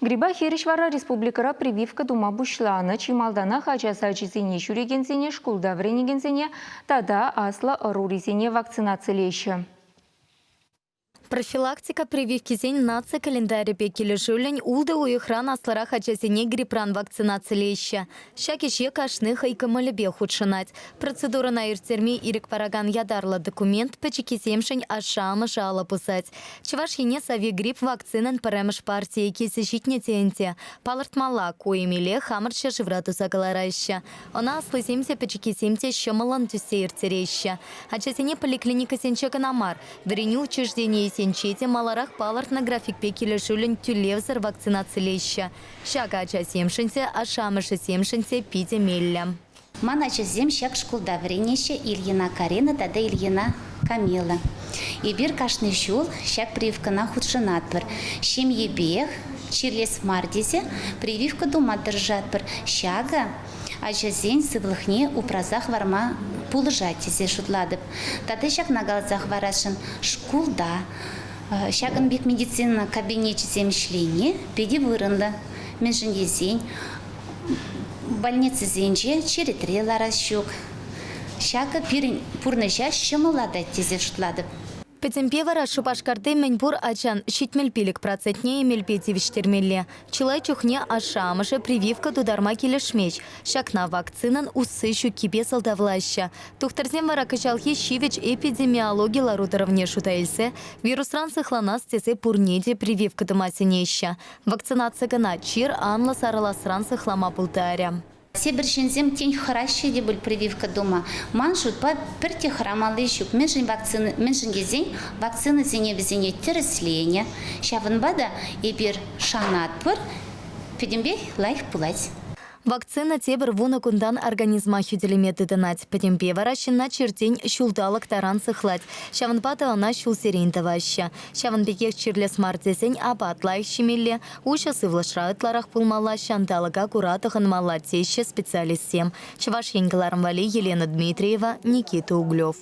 Грипа хирӗҫ вара республикӑра прививка тума пуҫланӑ. Чи малтанах ача сачӗсене ҫӳрекенсене, шкулта вӗренекенсене тата аслӑ ӑрурисене вакцинацилеҫҫӗ. Профилактика прививкисен наци календарӗпе килӗшӳллӗн ултӑ уйӑхран аслӑрах ачасене грипран вакцинацилеҫҫӗ. Ҫак ӗҫе кашни хӑй кӑмӑлӗпе хутшӑнать. Процедурӑна ирттерме ирӗк паракан ятарлӑ документ пӗчӗккисемшӗн ашшӗ-амӑшӗ алӑ пусать. Чӑваш Ене Савигрипп вакцинӑн пӗрремӗш партийӗ килсе ҫитнӗ те ӗнтӗ. Палӑртмалла, ку эмеле хамӑр ҫӗршывра туса кӑлараҫҫӗ. Ӑна аслисем те, пӗчӗккисем те ҫӑмӑллӑн тӳссе ирттереҫҫӗ. Ачасене поликлиникӑсенче кӑна мар, вӗренӳ учрежденийӗсенче те маларах палӑртнӑ графикпе килӗшӳллӗн тӳлевсӗр вакцинацилеҫҫӗ. Ҫакӑ ачасемшӗн те, ашшӗ-амӑшӗсемшӗн те питӗ меллӗ. Ман ачасем ҫак шкулта вӗренеҫҫӗ, Ильина Карина тата Ильина Камила. Эпир кашни ҫул ҫак прививкӑна хутшӑнатпӑр. Ҫемьепех чирлес мар тесе прививка тума тӑрӑшатпӑр. Ҫакӑ ачасен сывлӑхне упраса хӑварма пулӑшать тесе шутлатӑп. Тата ҫакна каласа хӑварасшӑн, шкулта ҫакӑн пек медицина кабинечӗсем ӗҫлени питӗ вырӑнлӑ. Мӗншӗн тесен больницӑсенче черетре ларас ҫук. Ҫакӑ пирӗн пурнӑҫа ҫӑмӑллатать тесе шутлатӑп. Пӗтӗмпе вара Шупашкарти мӗнпур ачан 75 процентне эмелпе тивӗҫтермелле. Чылай чухне ашшӗ-амӑшӗ прививка тутарма килӗшмест. Ҫакна вакцинӑн усси ҫуккипе сӑлтавлаҫҫӗ. Тухтӑрсем вара кӑҫалхи ҫивӗч эпидемиологи лару-тӑрӑвне шута илсе вирусран сыхланас тесе пурне те прививка тума сӗнеҫҫӗ. Вакцинаци кӑна чир анлӑ сарӑласран сыхлама пултарӗ. Тепӗр ҫынсем тен хӑраҫҫӗ те пуль прививка тума. Ман шутпа пӗртте хӑрамалли ҫук. Мӗншӗн вакцина, мӗншӗн тесен вакцинӑсене вӗсене тӗрӗсленӗ. Ҫавӑнпа та эпир шанатпӑр, пӗтӗмпех лайӑх пулать. Вакцина тепӗр 10 кунтан организма хӳтӗлеме тытӑнать. Пӗтӗмпе вара ҫынна чиртен ҫулталӑк таран сыхлать. Ҫавӑнпа та ӑна ҫулсерен тӑваҫҫӗ. Ҫавӑн пекех чирлес мар тесен апат лайӑх ҫимелле, уҫӑ сывлӑшра ытларах пулмалла, ҫанталӑка кура тӑхӑнмалла теҫҫӗ специалистсем. Чӑваш Ен кӑларӑм валли Елена Дмитриева, Никита Углев.